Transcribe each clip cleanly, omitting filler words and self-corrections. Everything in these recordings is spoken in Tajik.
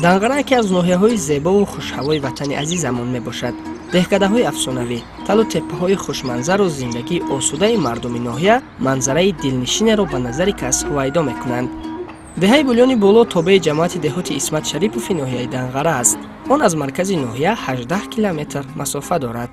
Данғара яке аз ноҳияҳои зебову хушҳавои ватани азизамон мебошад. Деҳкадаҳои афсонавӣ, талу теппаҳои хушманзару зиндагии осудаи мардуми ноҳия манзараи дилнишинеро ба назари кас ҳувайдо мекунанд. Деҳаи Булёни Боло тобеи ҷамоати деҳоти Исмат Шарипови ноҳияи Данғара аст. Он аз маркази ноҳия 18 километр масофа дорад.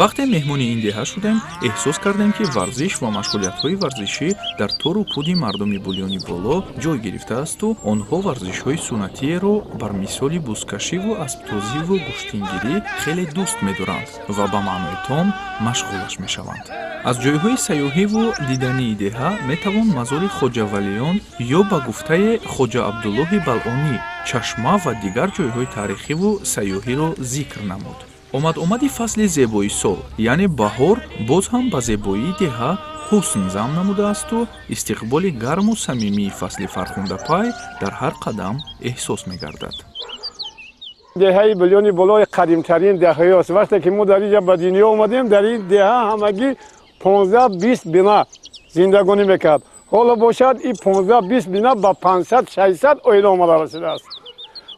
Вақте меҳмони ин деҳа шудем, эҳсос кардем, ки варзиш ва машғулиятҳои варзишӣ дар тору пуди мардуми Булёни Боло ҷой гирифтаасту онҳо варзишҳои суннатиеро бар мисоли бузкашиву асптозиву гӯштингирӣ хеле дӯст медоранд ва ба маънои том машғулаш мешаванд. Аз ҷойҳои сайёҳиву дидании деҳа метавон мазори Хоҷавалиён ё ба гуфтаи Хоҷа Абдуллоҳи Балъонӣ, чашма ва дигар ҷойҳои таърихиву сайёҳиро зикр намуд. Омад-омади фасли зебои сол, яъне баҳор, боз ҳам ба зебоии деҳа ҳусн зам намудаасту истиқболи гарму самимии фасли фархундапай дар ҳар қадам эҳсос мегардад. Деҳаи Булёни Болои қадимтарин деҳаҳост. Вақте ки мо дар инҷа ба дунё омадем, дар ин деҳа ҳамагӣ 15-20 бина зиндагонӣ мекард. Ҳоло бошад, ин 15-20 бина ба 500-600 оила омада расидааст.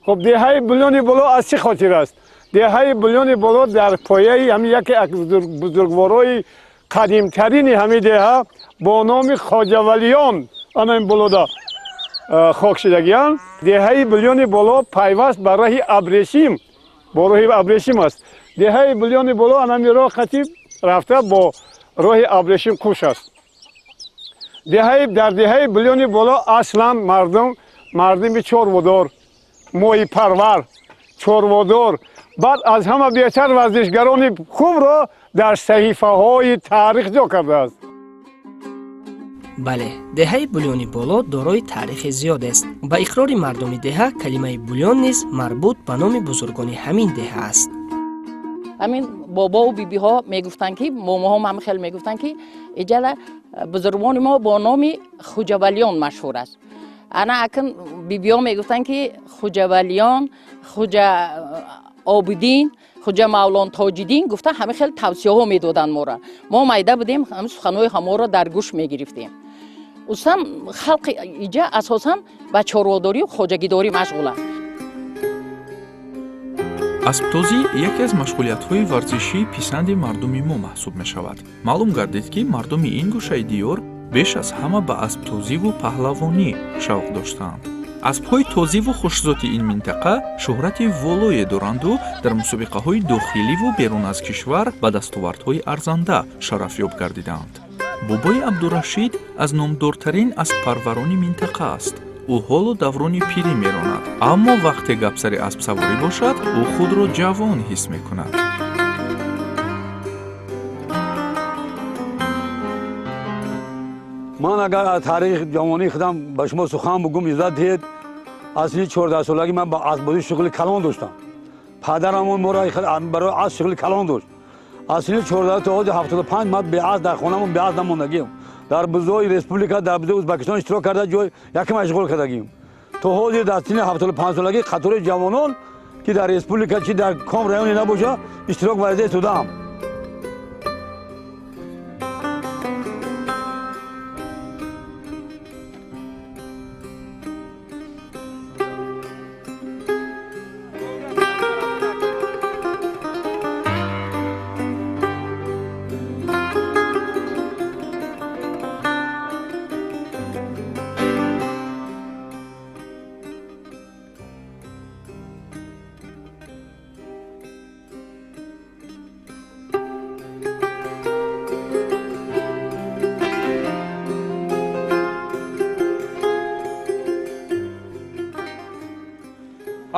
Хуб, деҳаи Булёни Боло аз чӣ хотир аст? Деҳаи Булёни Боло дар пояи ҳамин яке аз бузургворои қадимтарини ҳамин деҳа бо номи Хоҷавалиён ана ин болода хок шидагиянд. Деҳаи Булёни Боло пайваст ба роҳи Абрешим, бо роҳи Абрешим аст. Деҳаи Булёни Боло анами роҳ қатиб рафта бо роҳи Абрешим куш аст. Дар деҳаи Булёни Боло аслан мардуми чорводор, моҳипарвар, чорводор, баъд аз ҳама беҳтар варзишгарони хубро дар саҳифаҳои таърих ҷо кардааст. Бале, деҳаи Булёни Боло дорои таърихи зиёдест. Ба иқрори мардуми деҳа, калимаи булён низ марбут ба номи бузургони ҳамин деҳа аст. Ҳамин бобову бибиҳо мегуфтанд, ки момоҳом ҳам хел мегуфтанд, ки иҷала бузургони мо бо номи Хуҷавалиён машҳур аст. Ана акн бибиҳо мегуфтанд, ки Хуҷавалиён, Хуҷа Обидин, Хуҷа Мавлон Тоҷиддин гуфта ҳама хел тавсияҳо медоданд моро. Мо майда будем, ҳамин суханҳои ҳаморо дар гӯш мегирифтем. Устам халқи иҷа асосан ба чорводорию хоҷагидорӣ машғуланд. Асптозӣ яке аз машғулиятҳои варзишии писанди мардуми мо маҳсуб мешавад. Маълум гардид, ки мардуми ин гӯшаи диёр беш аз ҳама ба асптозиву паҳлавонӣ шавқ доштаанд. Аспҳои тозиву хушзоти ин минтақа шӯҳрати волое доранду дар мусобиқаҳои дохиливу берун аз кишвар ба дастовардҳои арзанда шарафёб гардидаанд. Бобои Абдурашид аз номдортарин асппарварони минтақа аст. Ӯ ҳоло даврони пирӣ меронад, аммо вақте гап сари аспсаворӣ бошад, ӯ худро ҷавон ҳис мекунад. Ман агар аз таърихи ҷавонии худам ба шумо сухан бугум, иҷозат диҳед. Аз синни 14-солагӣ ман ба аспбозӣ шуғли калон доштам. Падарамон моро барои асп шуғли калон дошт. Аз синни 14 то ҳозир 75 ман беасп дар хонамон беасп намондагием. Дар бузои республика, дар бузои Ӯзбекистон иштирок карда, ҷой якум ишғол кардагием. То ҳозир дар синни 75-солагӣ қатори ҷавонон, ки дар республика чи дар ком районе набоша, иштирок варзида истодаам.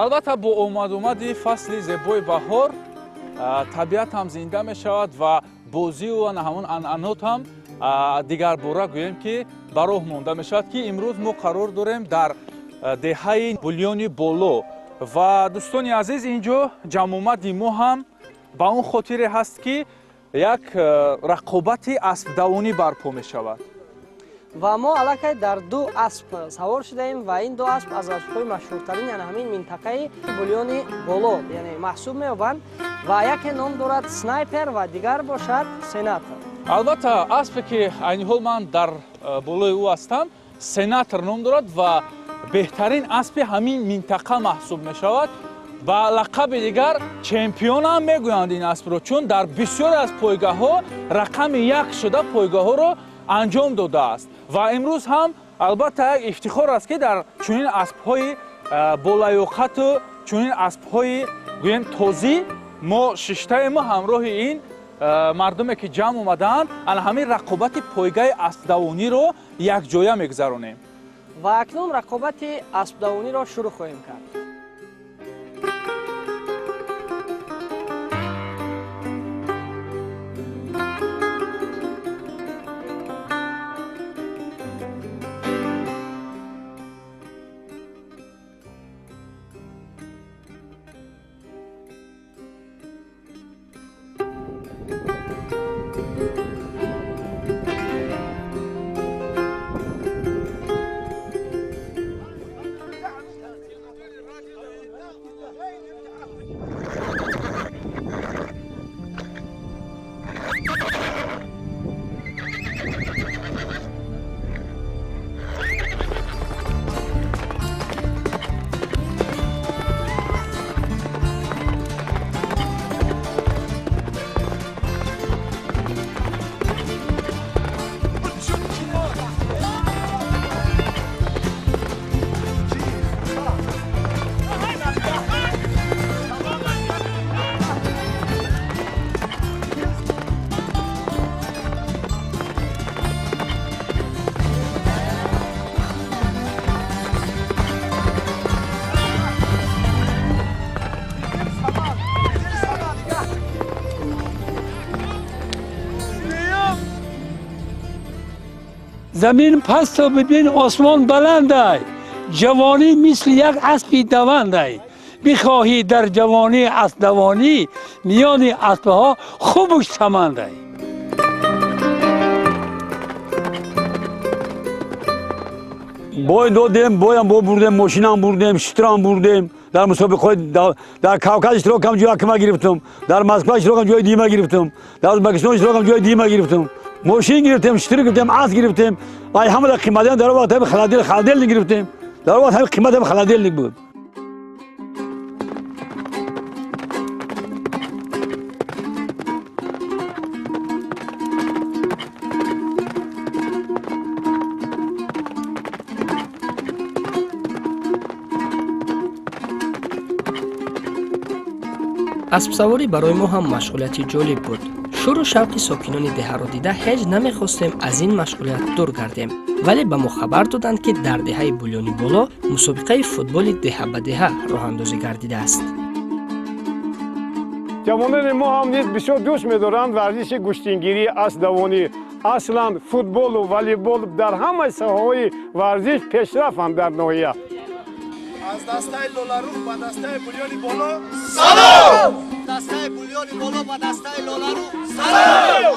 Албатта бо омадомади фасли зебои баҳор табиат ҳам зинда мешавад ва бозию ҳамон анъанот ҳам дигарбора гӯем ки ба роҳ монда мешавад, ки имрӯз мо қарор дорем дар деҳаи Булёни Боло. Ва дӯстони азиз, ин ҷо ҷамъомади мо ҳам ба он хотире ҳаст, ки як рақобати аспдавонӣ барпо мешавад. Ва мо аллакай дар ду асп савор шудаем ва ин ду асп аз аспҳои машҳуртарин яъне ҳамин минтақаи Булёни Боло яъне маҳсуб меёбанд ва яке ном дорад Снайпер ва дигар бошад Сенатор. Албатта аспе ки айни ҳол ман дар болои ӯ ҳастам, Сенатор ном дорад ва беҳтарин аспи ҳамин минтақа маҳсуб мешавад. Ба лақаби дигар чемпион ҳам мегӯянд ин аспро, чун дар бисёре аз пойгаҳҳо рақами як шуда пойгаҳҳоро анҷом додааст. Ва имрӯз ҳам албатта як ифтихор аст, ки дар чунин аспҳои болаёқату чунин аспҳои гӯем тозӣ мо шиштаему ҳамроҳи ин мардуме ки ҷамъ омадаанд, ана ҳамин рақобати пойгаи аспдавониро якҷоя мегузаронем. Ва акнун рақобати аспдавониро шурӯъ хоҳем кард. Замин паст бибин, осмон баландай, ҷавонӣ мисли як аспи давандай. Бихоҳӣ дар ҷавонӣ аспдавонӣ, миёни аспҳо хубуш самандай. Бой додем, боям бо бурдем, мошинам бурдем, шитрам бурдем. Дар мусобиқаҳои дар Кавказ иштирок кардам, ҷои якума гирифтам. Дар Москва иштирок кардам, ҷои дуюма гирифтам. Дар Ӯзбекистон иштирок кардам, ҷои дуюма гирифтам. Мошин гирифтем, шитр гирифтем, асп гирифтем. Ай ҳама дар қиматиан дар вақт ҳами холодильник гирифтем. Дар вақт ҳами қимат ҳами холодильник буд. Аспсаворӣ барои мо ҳам машғулияти ҷолиб буд. Шӯру шавқи сокинони деҳаро дида ҳеҷ намехостем аз ин машғулият дур гардем, вале ба мо хабар доданд, ки дар деҳаи Булёни Боло мусобиқаи футболи деҳа ба деҳа роҳандозӣ гардидааст. Ҷавонони мо ҳам низ бисёр дӯст медоранд варзиши гӯштингирӣ, аспдавонӣ. Аслан футболу волейбол дар ҳамаи соҳаҳои варзиш пешрафтанд дар ноҳия. Аз дастаи Лоларух ба дастаи Булёни Боло салом! Дастаи Булёни Боло ба дастаи Лоларух салом!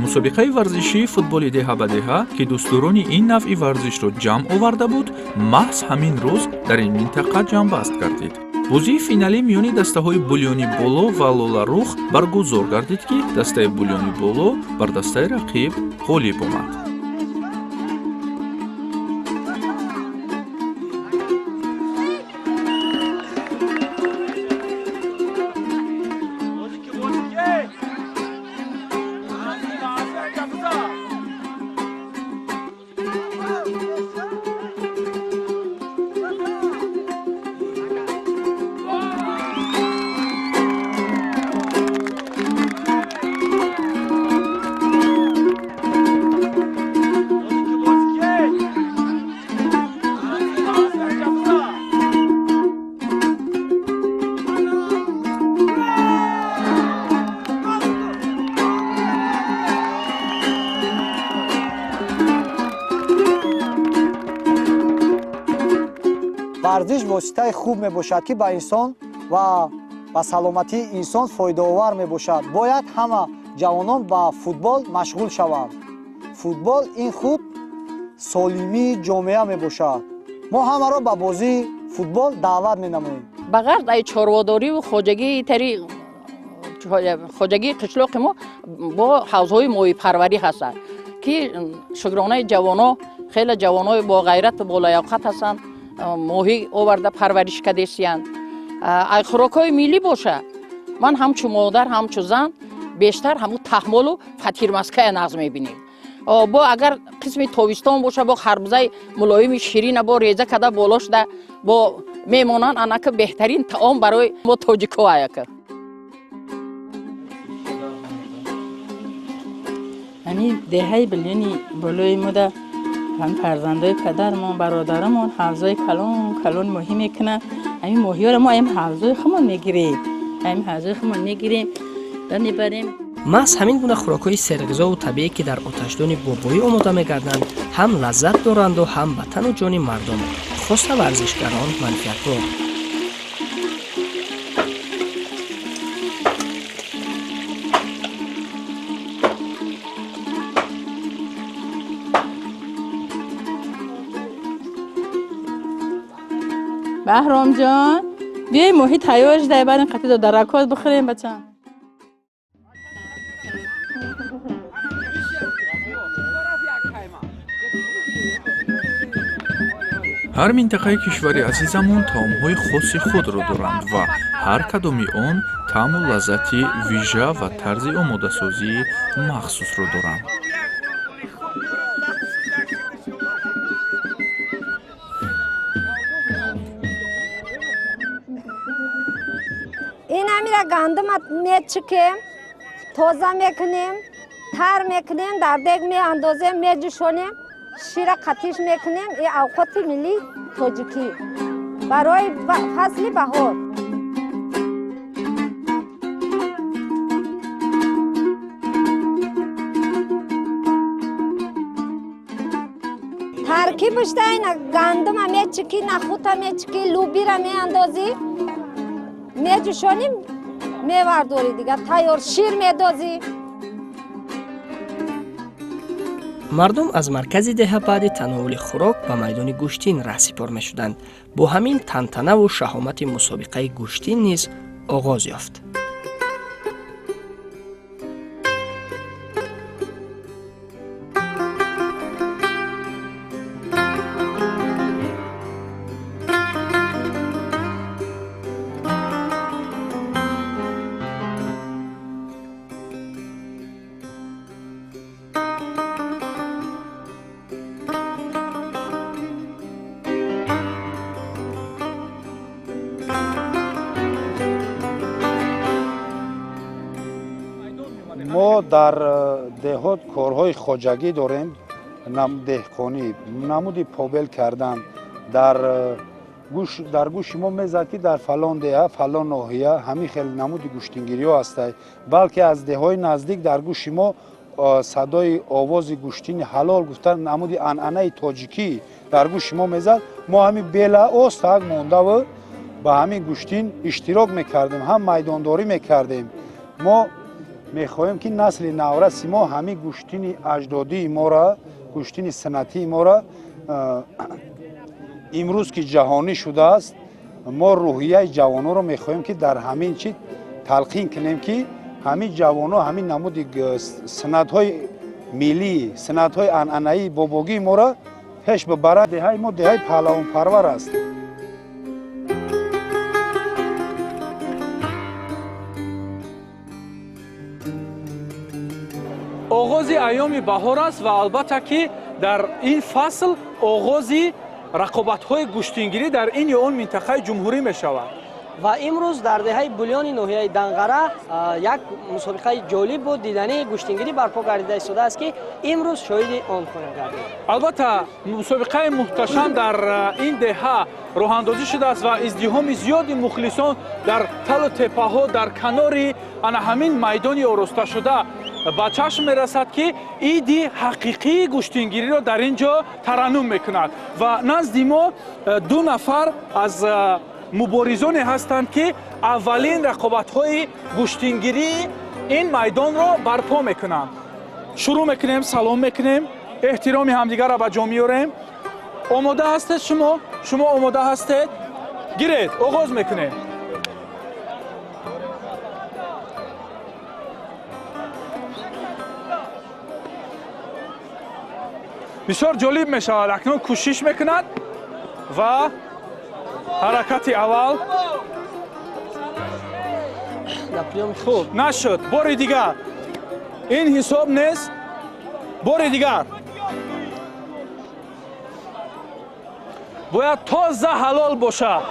Мусобиқаи варзишии футболи деҳа ба деҳа, ки дӯстдорони ин навъи варзишро ҷамъ оварда буд, маҳз ҳамин рӯз дар ин минтақа ҷамъбаст гардид. Бозии финалӣ миёни дастаҳои Булёни Боло ва Лоларух баргузор гардид, ки дастаи Булёни Боло бар дастаи рақиб ғолиб омад. Варзиш воситаи хуб мебошад, ки ба инсон ва ба саломатии инсон фоидаовар мебошад. Бояд ҳама ҷавонон ба футбол машғул шаванд. Футбол ин худ солимии ҷомеа мебошад. Мо ҳамаро ба бозии футбол даъват менамоем. Ба ғарз ай чорводориву хоҷагии тари хоҷагии қишлоқи мо бо ҳавзҳои моҳипарварӣ ҳастанд, ки шукронаи ҷавоно, хеле ҷавонои бо ғайрату болаёқат ҳастанд, моҳӣ оварда парвариш кардесиянд. Ай хӯрокҳои миллӣ боша, ман ҳамчу модар, ҳамчу зан бештар ҳамун таҳмолу фатирмаская нағз мебинем. Бо агар қисми тобистон боша, бо харбузаи мулоими ширина бо реза када боло шуда бо мемонанд, анака беҳтарин таом барои мо тоҷико аяка. Ҳамин деҳаи Билёни болои мода ҳам фарзандои падармон, бародарамон ҳавзои калон калон моҳӣ мекунанд. Ҳамин моҳиёро мо ҳам ҳавзои худмон мегирем, ҳамин ҳавзои худмон мегирем ва мебарем. Маҳз ҳамин гуна хӯрокҳои серғизову табиӣ, ки дар оташдони бобоӣ омода мегарданд, ҳам лаззат доранду ҳам ба тану ҷони мардум, хоса варзишгарон, манфиатдор. Баҳромҷон, биёй, моҳӣ тайёр шуда, баъд ин қатъи додаракот бихӯрем, бачам. Ҳар минтақаи кишвари азизамон таомҳои хоси худро доранд ва ҳар кадоми он таъму лаззати вижа ва тарзи омодасозии махсусро доранд. Ин амира гандума мечикем, тоза мекунем, тар мекунем, дар дег меандозем, меҷӯшонем, шира қатиш мекунем. Ин авқоти миллии тоҷикӣ барои фасли баҳор. Таркибашда ина гандума мечикӣ, нахута мечикӣ, лубира меандозӣ, меҷӯшоним, мевардорӣ, дига тайёр, шир медозӣ. Мардум аз маркази деҳа баъди тановули хӯрок ба майдони гӯштин раҳсипор мешуданд. Бо ҳамин тантанаву шаҳомати мусобиқаи гӯштин низ оғоз ёфт. Мо дар деҳот корҳои хоҷагӣ дорем, деҳқонӣ, намуди побел кардан. Дар гӯши мо мезад, ки дар фалон деҳа, фалон ноҳия ҳамин хел намуди гӯштингириҳо ҳастанд, балки аз деҳҳои наздик дар гӯши мо садои овози гӯштини ҳалол гуфтан, намуди анъанаи тоҷикӣ дар гӯши мо мезад. Мо ҳамин белаостак мондаву ба ҳамин гӯштин иштирок мекардем, ҳам майдондорӣ мекардем. Мо мехоҳем, ки насли навраси мо ҳамин гӯштини аҷдодии моро, гӯштини санъатии моро имрӯз ки ҷаҳонӣ шудааст, мо рӯҳияи ҷавононро мехоҳем, ки дар ҳамин чи талқин кунем, ки ҳамин ҷавонҳо ҳамин намуди санъатҳои миллӣ, санъатҳои анъанаии бобогии моро пеш бибаранд. Деҳаи мо деҳаи паҳлавонпарвар аст. Оғози айёми баҳор аст ва албатта, ки дар ин фасл оғози рақобатҳои гӯштингирӣ дар ин ё он минтақаи ҷумҳурӣ мешавад. Ва имрӯз дар деҳаи Булёни ноҳияи Данғара як мусобиқаи ҷолиб буд, дидании гӯштингирӣ барпо гардида истодааст, ки имрӯз шоҳиди он хоҳем гардид. Албатта, мусобиқаи муҳташам дар ин деҳа роҳандозӣ шудааст ва издиҳоми зиёди мухлисон дар талу теппаҳо дар канори ана ҳамин майдони оросташуда ба чашм мерасад, ки иди ҳақиқии гӯштингириро дар ин ҷо тараннум мекунад. Ва назди мо ду нафар аз муборизоне ҳастанд, ки аввалин рақобатҳои гӯштингирии ин майдонро барпо мекунанд. Шурӯъ мекунем, салом мекунем, эҳтироми ҳамдигарро ба ҷо меорем. Омода ҳастед шумо? Шумо омода ҳастед? Гиред, оғоз мекунем. Бисёр ҷолиб мешавад. Акнун кӯшиш мекунад ва ҳаракати аввал хуб нашуд. Бори дигар, ин ҳисоб нест, бори дигар бояд тоза ҳалол бошад.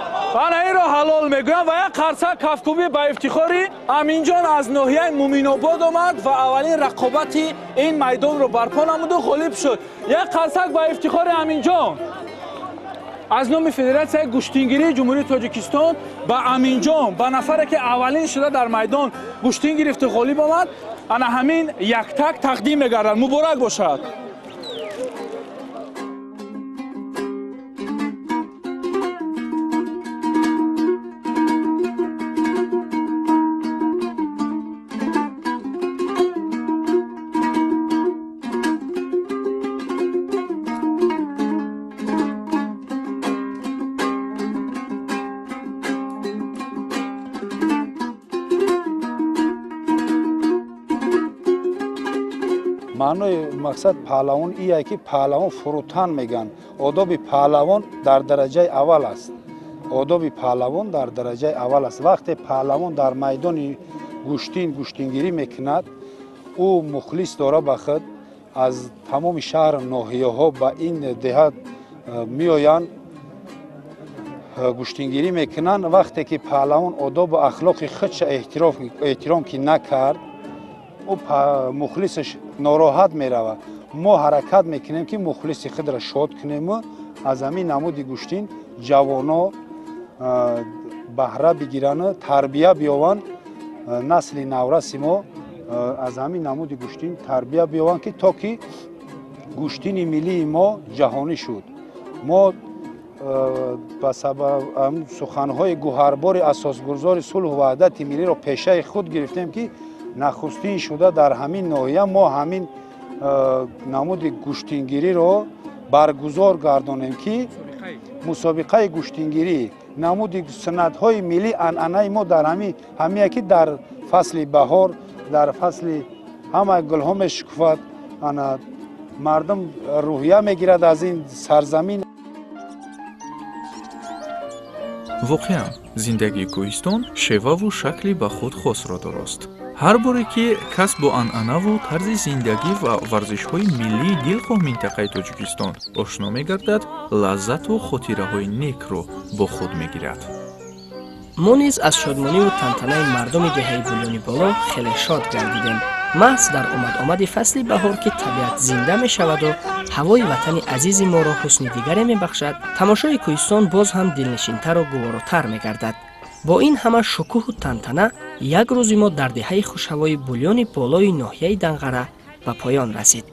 Ана инро ҳалол мегӯям ва як қарсак кафкӯбӣ ба ифтихори Аминҷон аз ноҳияи Муминобод омад ва аввалин рақобати ин майдонро барпо намуду ғолиб шуд. Як қарсак ба ифтихори Аминҷон. Аз номи Федератсияи гӯштингирии Ҷумҳурии Тоҷикистон ба Аминҷон, ба нафаре ки аввалин шуда дар майдон гӯштин гирифту ғолиб омад, ана ҳамин яктак тақдим мегардад. Муборак бошад. Маънои мақсад паҳлавон ие ки паҳлавон фурӯтан мегӯянд. Одоби паҳлавон дар дараҷаи аввал аст. Одоби паҳлавон дар дараҷаи аввал аст. Вақте паҳлавон дар майдони гӯштин гӯштингирӣ мекунад, ӯ мухлис дора ба худ, аз тамоми шаҳру ноҳияҳо ба ин деҳа меоянд, гӯштингирӣ мекунанд. Вақте ки паҳлавон одобу ахлоқи худша эҳтиром ки накард, ӯ мухлисаш нороҳат меравад. Мо ҳаракат мекунем, ки мухлиси худро шод кунему аз ҳамин намуди гӯштин ҷавоно баҳра бигирану тарбия биёванд. Насли навраси мо аз ҳамин намуди гӯштин тарбия биёванд, ки то ки гӯштини миллии мо ҷаҳонӣ шуд. Мо ба сабаб суханҳои гӯҳарбори асосгузори сулҳу ваҳдати миллиро пешаи худ гирифтем, ки нахустин шуда дар ҳамин ноҳия мо ҳамин намуди гӯштингириро баргузор гардонем, ки мусобиқаи гӯштингирӣ намуди суннатҳои миллӣ анъанаи мо дар ҳамие ки дар фасли баҳор, дар фасли ҳама гулҳо мешукуфад, мардум рӯҳия мегирад аз ин сарзамин. Воқеан, зиндагии кӯҳистон шеваву шакли ба худ хосро дорост. Ҳар боре ки кас бо анъанаву тарзи зиндагӣ ва варзишҳои миллии дилхоҳ минтақаи Тоҷикистон ошно мегардад, лаззату хотираҳои некро бо худ мегирад. Мо низ аз шодмониву тантанаи мардуми деҳаи Булёни Боло хеле шод гардидем. Маҳз дар омад-омади фасли баҳор, ки табиат зинда мешаваду ҳавои ватани азизи моро ҳусни дигаре мебахшад, тамошои кӯҳистон боз ҳам дилнишинтару гуворотар мегардад. Бо ин ҳама шукӯҳу тантана як рӯзи мо дар деҳаи хушҳавои Булёни Болои ноҳияи Данғара ба поён расид.